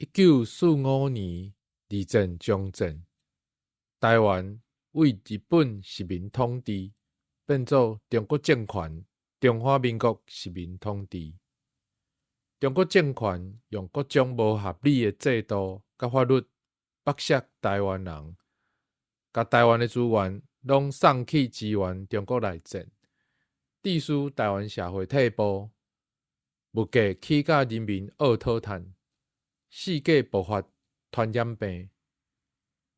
1945年二戰終戰，臺灣為日本殖民統治，變做中國政權中華民國殖民統治。中國政權用各種無合理的制度佮法律剝削臺灣人，共臺灣的資源攏送去支援中國內戰，致使臺灣社會退步，物價起甲人民僫討趁，四界爆發傳染病。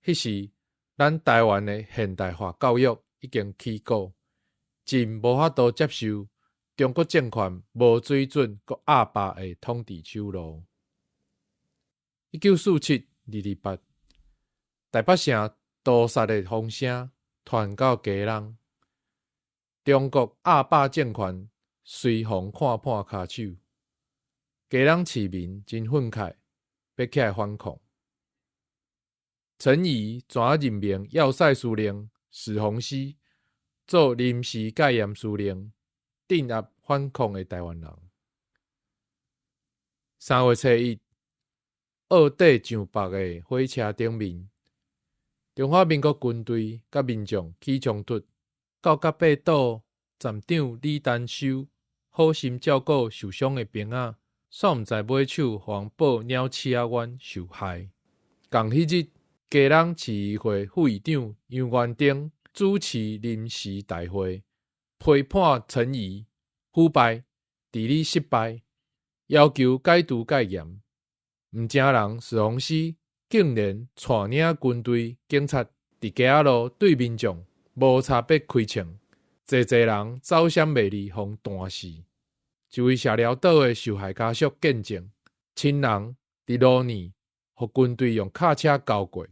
彼時，咱臺灣的現代化教育已經起鼓，真無法度接受中國政權無水準閣鴨霸的統治手路。1947-228，臺北城屠殺的風聲傳到基隆，中國鴨霸政權隨風看破跤手，基隆市民真憤慨，欲起來反抗。陳儀轉任命要塞司令史弘皙做臨時戒嚴司令，鎮壓反抗的臺灣人。3月初1，澳底上北的火車頂面，中華民國軍隊佮民眾起衝突，到甲八堵站長李丹修好心照顧受傷的兵仔，煞毋知尾手予人報鳥鼠仔丸受害。仝彼日，基隆市議會副議長楊元丁主持臨時大會，批判陳儀腐敗、治理失敗，要求解除戒嚴。毋成人史弘皙竟然帶領軍隊、警察佇街仔路對民眾無差別開槍，濟濟人走閃袂離，予彈死。一位社寮島的受害家屬見證，親人佇路呢，予軍隊用卡車鉤過，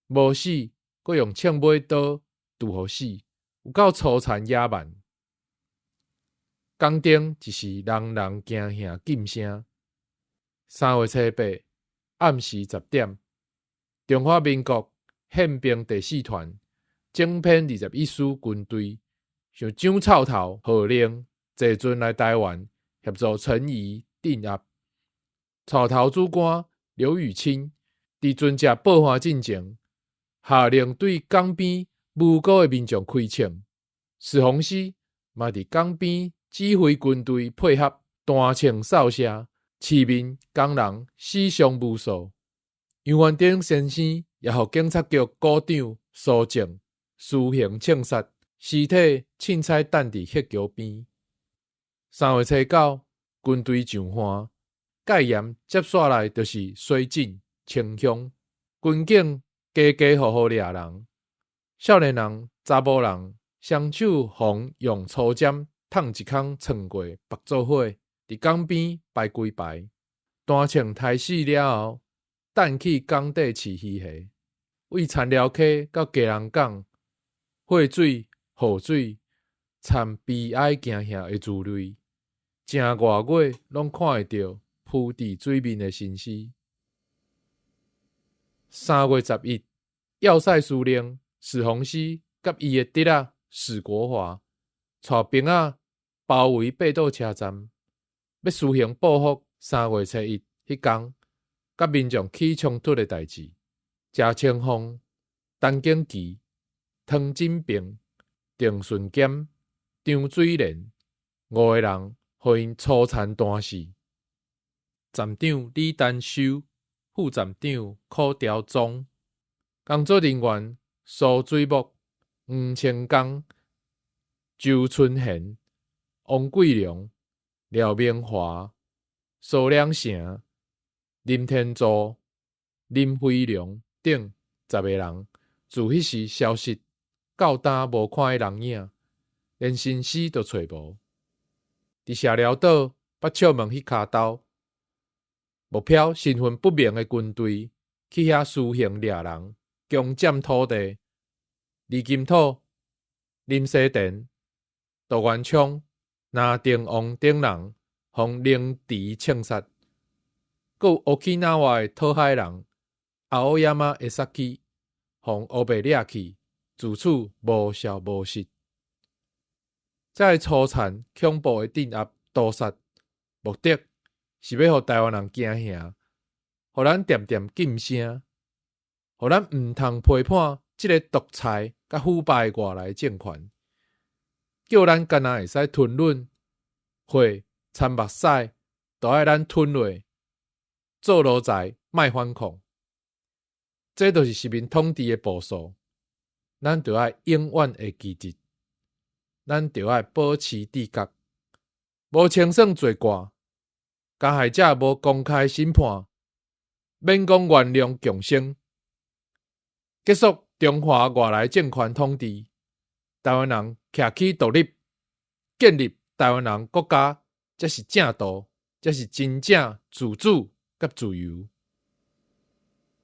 無死，閣用銃尾刀揬予死，有夠粗殘野蠻。港燈一時人人驚嚇噤聲。3月初8暗時10點，中華民國憲兵第四團整編21師軍隊，受蔣臭頭號令，坐船來臺灣協助陳儀鎮壓。帶頭主官劉雨卿佇船隻報岸進前，下令對港邊無辜的民眾開槍。史弘皙嘛佇港邊指揮軍隊配合彈槍掃射，市民工人死傷無數。楊元鼎先生也予警察局股長蘇正私刑槍殺，屍體凊彩擲佇血橋邊。3月初9，軍隊上岸，戒嚴接紲來就是水浸清鄉，軍警家家戶戶掠人，少年人、查埔人雙手予用粗針捅一空穿過縛做伙，佇港邊排規排，彈槍刣死了後，擲去港底飼魚蝦。為田寮溪到基隆港，血水、雨水，摻悲哀驚嚇的滋味，成外月攏看會著浮佇水面的身屍。3月11，要塞司令史弘皙佮伊的侄仔史國華帶兵仔包圍八堵車站，欲施行報復3月初1彼工佮民眾起衝突的代誌。謝清鳳、陳景琦、湯錦平、鄭順堅、張水蓮五个人，予𪜶粗殘彈死。站長李丹修、副站長柯朝宗、工作人員蘇水木、黃清剛、周春賢、王桂良、廖明華、蘇良成、林天柱、林輝龍等10个人，自彼時消失，到今無看彼人影，連身屍都揣無。佇社寮島北笑門彼跤兜，目標身份不明的軍隊去遐私刑掠人，強佔土地。李金土、林西田、杜元昌、林定王等人，予凌遲槍殺。閣有沖繩的討海人青山會殺去，予烏白掠去，自此無消無息。這个粗殘恐怖的鎮壓屠殺，目的是欲予臺灣人驚嚇，予咱恬恬噤聲，予咱毋通批判這个獨裁佮腐敗的外來政權，叫咱干焦會使吞忍血摻目屎，都愛咱吞落，做奴才莫反抗。這就是殖民統治的步數，咱著愛永遠會記得，咱著愛保持知覺。無清算罪過，加害者無公開審判，免講原諒共生，結束中華外來政權統治，台灣人徛起獨立，建立台灣人國家，才是正道，才是真正自主佮自由。